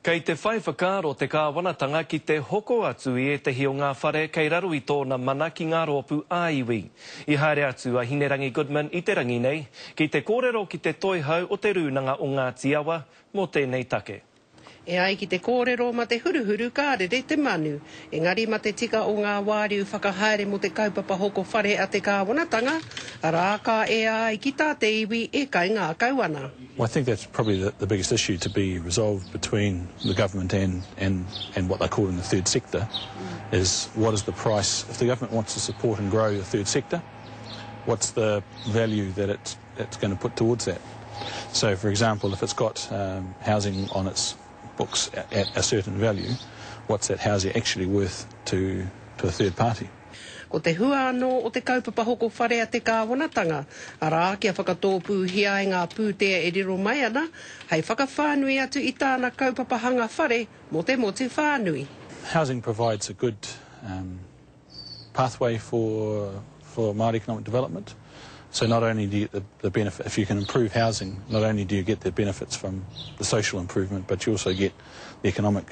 Kei te whai whakaaro te kāwanatanga ki te hoko atu i ētahi o ngā whare kei raro i tōna mana ki ngā rōpū ā-iwi. I haere atu a Hinerangi Goodman i te rangi nei ki te kōrero ki te toihau o Te Rūnanga o Ngāti Awa mō tēnei take. E ai ki te kōrero ma te huruhuru ka rere te manu, engari ma te tika o ngā wāriu whakahaere mō te kaupapa hoko whare a te kāwanatanga, arā, ka ea ai ki tā te iwi e kaingākau ana. Well I think that's probably the the biggest issue to be resolved between the government and and and what they're calling the third sector is what is the price if the government wants to support and grow the third sector what's the value that it's it's going to put towards that so for example if it's got um, housing on its books at, at a certain value what's that housing actually worth to to a third party Ko te hua anō o te kaupapa hoko whare a te kāwanatanga, arā, kia whakatōpūhia ai ngā pūtea e riro mai ana hei whakawhānui atu i tāna kaupapa hanga whare mō te motu whānui. Housing provides a good um, pathway for, for Māori economic development. So not only do you get the, the benefit, if you can improve housing, not only do you get the benefits from the social improvement, but you also get the economic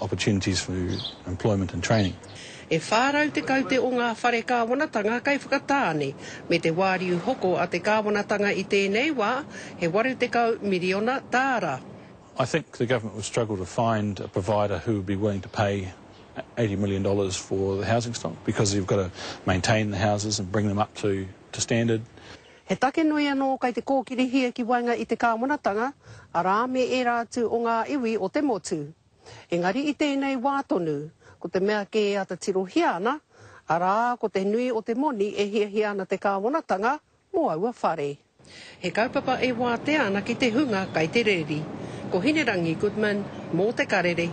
opportunities for employment and training. E 410 te o ngā whare kāwanatanga kei Whakatāne, me te wāriu hoko a te kāwanatanga i tēnei wā, he 80 miriona tāra. I think the government would struggle to find a provider who would be willing to pay $80 million for the housing stock because you've got to maintain the houses and bring them up to, to standard. He take nui anō kei te kōkirihia ki waenga i te kāwanatanga, arā, me ērā atu o ngā iwi o te motu. Engari i tēnei wā tonu, ko te mea kē e āta tirohia ana, arā, ko te nui o te moni e hiahia ana te kāwanatanga mō aua whare. He kaupapa e wātea ana ki te hunga kei te reri. Ko Hinerangi Goodman, mō Te Karere.